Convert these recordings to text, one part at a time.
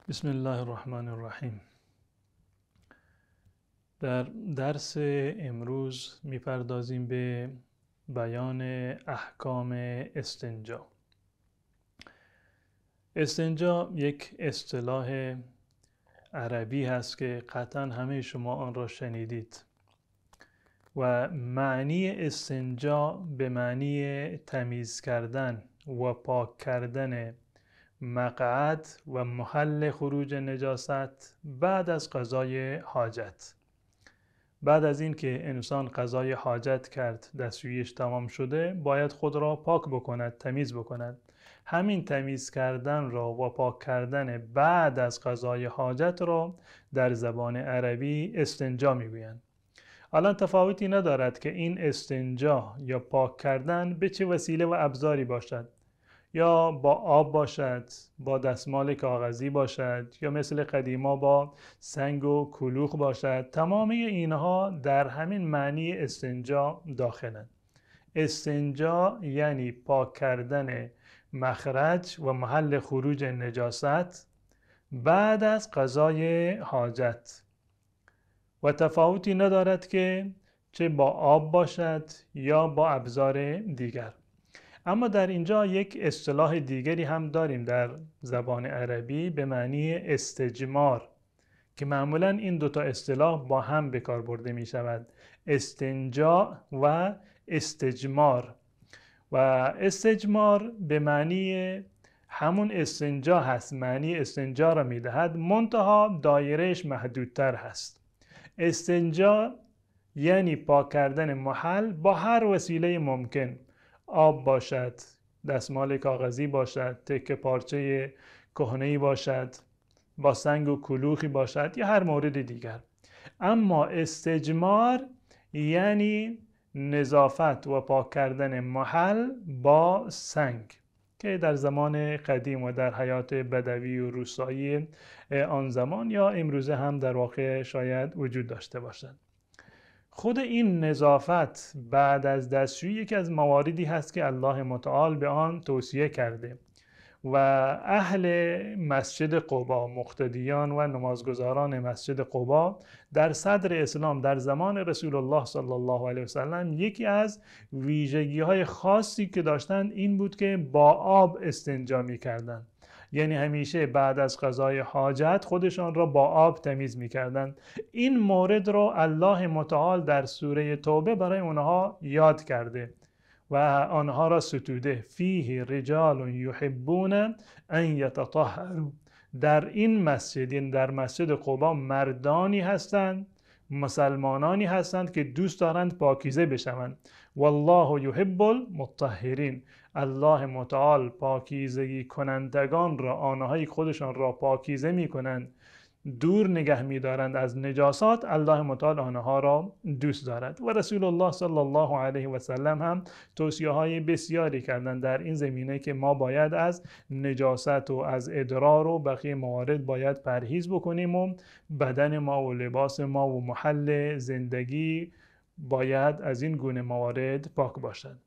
بسم الله الرحمن الرحیم. در درس امروز میپردازیم به بیان احکام استنجا. استنجا یک اصطلاح عربی هست که قطعا همه شما آن را شنیدید و معنی استنجا به معنی تمیز کردن و پاک کردن مقعد و محل خروج نجاست بعد از قضای حاجت. بعد از این که انسان قضای حاجت کرد، دستشوییش تمام شده، باید خود را پاک بکند، تمیز بکند. همین تمیز کردن را و پاک کردن بعد از قضای حاجت را در زبان عربی استنجا میگویند. الان تفاوتی ندارد که این استنجا یا پاک کردن به چه وسیله و ابزاری باشد، یا با آب باشد، با دستمال کاغذی باشد، یا مثل قدیما با سنگ و کلوخ باشد. تمامی اینها در همین معنی استنجا داخلند. استنجا یعنی پاک کردن مخرج و محل خروج نجاست بعد از قضای حاجت و تفاوتی ندارد که چه با آب باشد یا با ابزار دیگر. اما در اینجا یک اصطلاح دیگری هم داریم در زبان عربی به معنی استجمار که معمولا این دوتا اصطلاح با هم به کار برده می شود، استنجا و استجمار. و استجمار به معنی همون استنجا هست، معنی استنجا را می دهد، منتها دایرهش محدودتر هست. استنجا یعنی پاک کردن محل با هر وسیله ممکن، آب باشد، دستمال کاغذی باشد، تکه پارچه کهنه‌ای باشد، با سنگ و کلوخی باشد یا هر مورد دیگر. اما استجمار یعنی نظافت و پاک کردن محل با سنگ که در زمان قدیم و در حیات بدوی و روستایی آن زمان یا امروزه هم در واقع شاید وجود داشته باشد. خود این نظافت بعد از دستشویی یکی از مواردی هست که الله متعال به آن توصیه کرده و اهل مسجد قبا، مقتدیان و نمازگزاران مسجد قبا در صدر اسلام در زمان رسول الله صلی الله علیه وسلم یکی از ویژگی‌های خاصی که داشتند این بود که با آب استنجا می‌کردند. یعنی همیشه بعد از قضای حاجت خودشان را با آب تمیز می‌کردند. این مورد را الله متعال در سوره توبه برای اونها یاد کرده و آنها را ستوده. فیه رجال یحبون ان یتطهروا. در این مسجد، یعنی در مسجد قبا، مردانی هستند، مسلمانانی هستند که دوست دارند پاکیزه بشوند. والله یحب المطهرین. الله متعال پاکیزگی کنندگان را، آنهایی خودشان را پاکیزه میکنند، دور نگه می‌دارند از نجاسات، الله متعال آنها را دوست دارد. و رسول الله صلی الله علیه و سلم هم توصیه‌های بسیاری کردند در این زمینه که ما باید از نجاست و از ادرار و بقیه موارد باید پرهیز بکنیم و بدن ما و لباس ما و محل زندگی باید از این گونه موارد پاک باشد.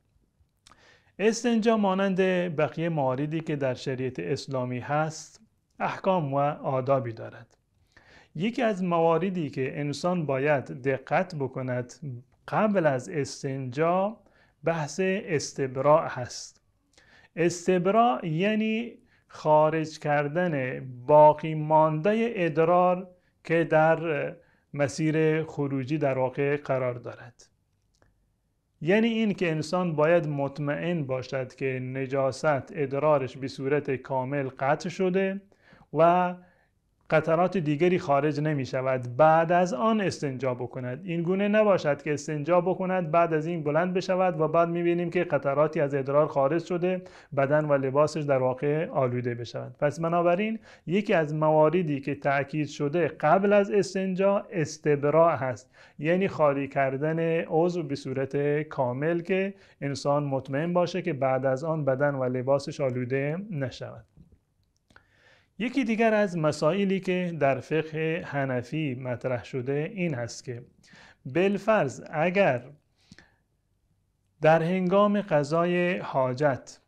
استنجا مانند بقیه مواردی که در شریعت اسلامی هست احکام و آدابی دارد. یکی از مواردی که انسان باید دقت بکند قبل از استنجا بحث استبراء هست. استبراء یعنی خارج کردن باقی مانده ادرار که در مسیر خروجی در واقع قرار دارد. یعنی این که انسان باید مطمئن باشد که نجاست ادرارش به صورت کامل قطع شده و قطرات دیگری خارج نمی شود، بعد از آن استنجا بکند. این گونه نباشد که استنجا بکند بعد از این بلند بشود و بعد می بینیم که قطراتی از ادرار خارج شده، بدن و لباسش در واقع آلوده بشود. پس بنابراین یکی از مواردی که تأکید شده قبل از استنجا استبراء هست، یعنی خالی کردن عضو به صورت کامل که انسان مطمئن باشه که بعد از آن بدن و لباسش آلوده نشود. یکی دیگر از مسائلی که در فقه حنفی مطرح شده این هست که بالفرض اگر در هنگام قضای حاجت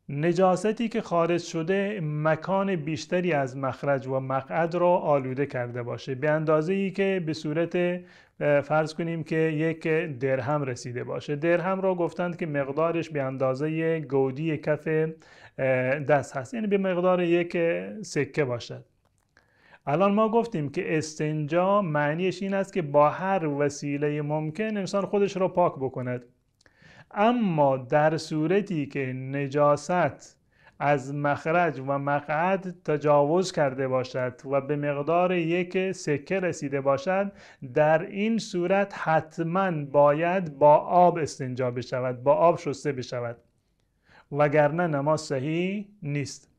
نجاستی که خارج شده مکان بیشتری از مخرج و مقعد را آلوده کرده باشه، به اندازه‌ای که به صورت فرض کنیم که یک درهم رسیده باشه. درهم را گفتند که مقدارش به اندازه گودی کف دست هست، یعنی به مقدار یک سکه باشد. الان ما گفتیم که استنجا معنیش این است که با هر وسیله ممکن انسان خودش را پاک بکند. اما در صورتی که نجاست از مخرج و مقعد تجاوز کرده باشد و به مقدار یک سکه رسیده باشد، در این صورت حتما باید با آب استنجا بشود، با آب شسته بشود، وگرنه نماز صحیح نیست.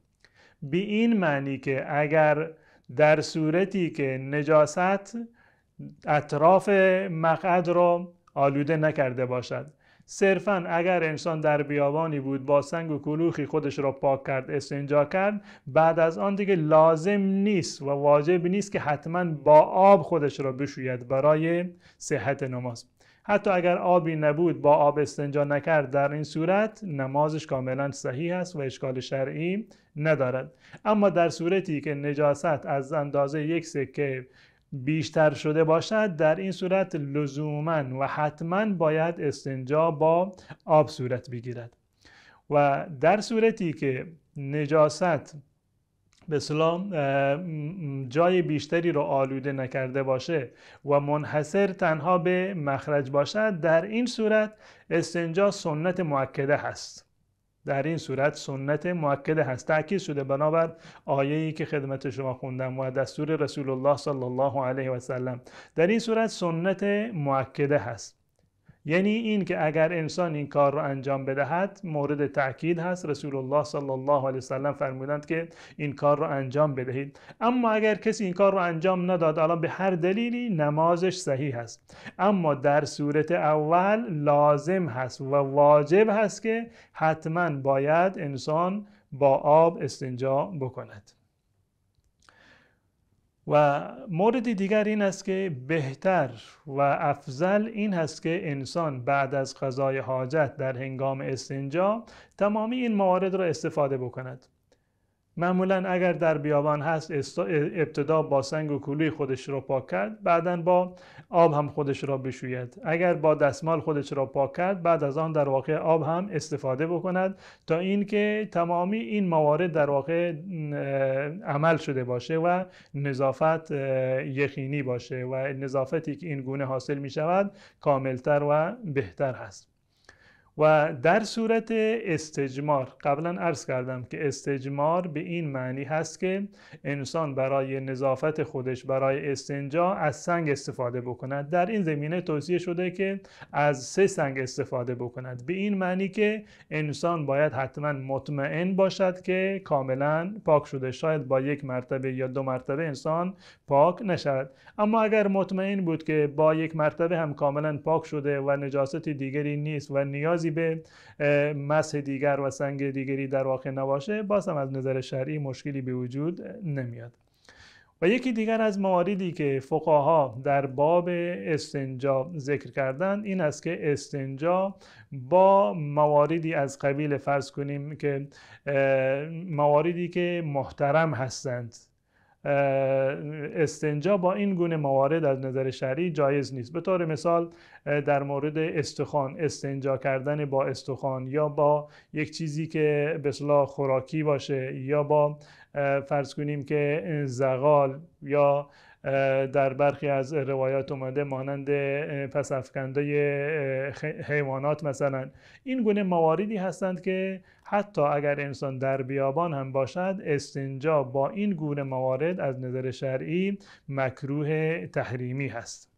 به این معنی که اگر در صورتی که نجاست اطراف مقعد را آلوده نکرده باشد، صرفاً اگر انسان در بیابانی بود با سنگ و کلوخی خودش را پاک کرد، استنجا کرد، بعد از آن دیگه لازم نیست و واجب نیست که حتما با آب خودش را بشوید برای صحت نماز. حتی اگر آبی نبود با آب استنجا نکرد، در این صورت نمازش کاملا صحیح است و اشکال شرعی ندارد. اما در صورتی که نجاست از اندازه یک سکه بیشتر شده باشد، در این صورت لزوما و حتما باید استنجا با آب صورت بگیرد. و در صورتی که نجاست به اصطلاح جای بیشتری رو آلوده نکرده باشه و منحصر تنها به مخرج باشد، در این صورت استنجا سنت مؤکده هست. در این صورت سنت مؤکده هست، تأکید شده بنابر آیه‌ای که خدمت شما خوندم و دستور رسول الله صلی الله علیه و سلم. در این صورت سنت مؤکده هست، یعنی این که اگر انسان این کار رو انجام بدهد مورد تأکید هست. رسول الله صلی الله علیه و سلم فرمودند که این کار رو انجام بدهید. اما اگر کسی این کار رو انجام نداد، الان به هر دلیلی، نمازش صحیح هست. اما در صورت اول لازم هست و واجب هست که حتما باید انسان با آب استنجا بکند. و مورد دیگر این است که بهتر و افضل این هست که انسان بعد از قضای حاجت در هنگام استنجا تمامی این موارد را استفاده بکند. معمولا اگر در بیابان هست ابتدا با سنگ و کلوی خودش را پاک کرد، بعدا با آب هم خودش را بشوید. اگر با دستمال خودش را پاک کرد، بعد از آن در واقع آب هم استفاده بکند تا اینکه تمامی این موارد در واقع عمل شده باشه و نظافت یقینی باشه و نظافتی که این گونه حاصل می شود کاملتر و بهتر هست. و در صورت استجمار، قبلا عرض کردم که استجمار به این معنی هست که انسان برای نظافت خودش، برای استنجا از سنگ استفاده بکند. در این زمینه توصیه شده که از 3 سنگ استفاده بکند، به این معنی که انسان باید حتما مطمئن باشد که کاملا پاک شده. شاید با 1 مرتبه یا 2 مرتبه انسان پاک نشود، اما اگر مطمئن بود که با 1 مرتبه هم کاملا پاک شده و نجاست دیگری نیست و نیازی به مسح دیگر و سنگ دیگری در واقع نباشه، باز هم از نظر شرعی مشکلی به وجود نمیاد. و یکی دیگر از مواردی که فقها در باب استنجا ذکر کردند این است که استنجا با مواردی از قبیل فرض کنیم که مواردی که محترم هستند، استنجا با این گونه موارد از نظر شرعی جایز نیست. به طور مثال در مورد استخوان، استنجا کردن با استخوان یا با یک چیزی که به اصطلاح خوراکی باشه یا با فرض کنیم که زغال یا در برخی از روایات اومده مانند پس افکنده حیوانات مثلا، این گونه مواردی هستند که حتی اگر انسان در بیابان هم باشد استنجا با این گونه موارد از نظر شرعی مکروه تحریمی هست.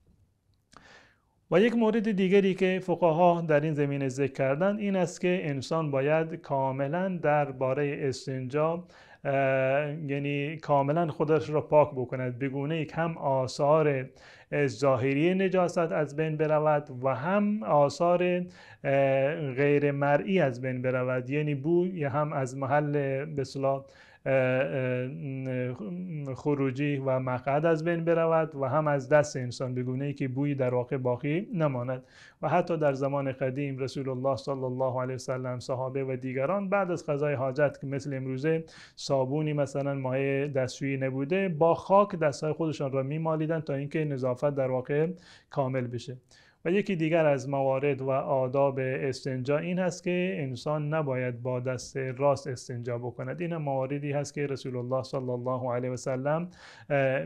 و یک مورد دیگری که فقها در این زمینه ذکر کردند این است که انسان باید کاملا درباره استنجا، یعنی کاملا خودش را پاک بکند، به گونه ای که هم آثار ظاهری نجاست از بین برود و هم آثار غیر مرئی از بین برود، یعنی بوی یا هم از محل به اصطلاح خروجی و مقعد از بین برود و هم از دست انسان به گونه‌ای که بویی در واقع باقی نماند. و حتی در زمان قدیم رسول الله صلی الله علیه وسلم، صحابه و دیگران بعد از قضای حاجت که مثل امروزه صابونی مثلا مایع دستشویی نبوده، با خاک دستهای خودشان را میمالیدن تا اینکه نظافت در واقع کامل بشه. و یکی دیگر از موارد و آداب استنجا این هست که انسان نباید با دست راست استنجا بکند. این مواردی هست که رسول الله صلی الله علیه و سلم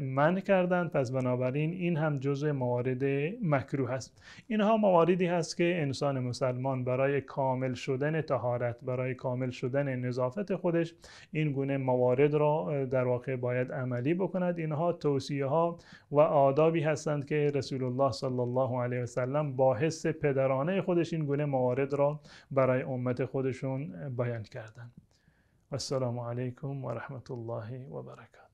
منع کردند، پس بنابراین این هم جزء موارد مکروه است. اینها مواردی هست که انسان مسلمان برای کامل شدن طهارت، برای کامل شدن نظافت خودش این گونه موارد را در واقع باید عملی بکند. اینها توصیه ها و آدابی هستند که رسول الله صلی الله علیه و سلم با حس پدرانه خودش این گونه موارد را برای امت خودشون بیان کردن. و السلام علیکم و رحمت الله و برکاته.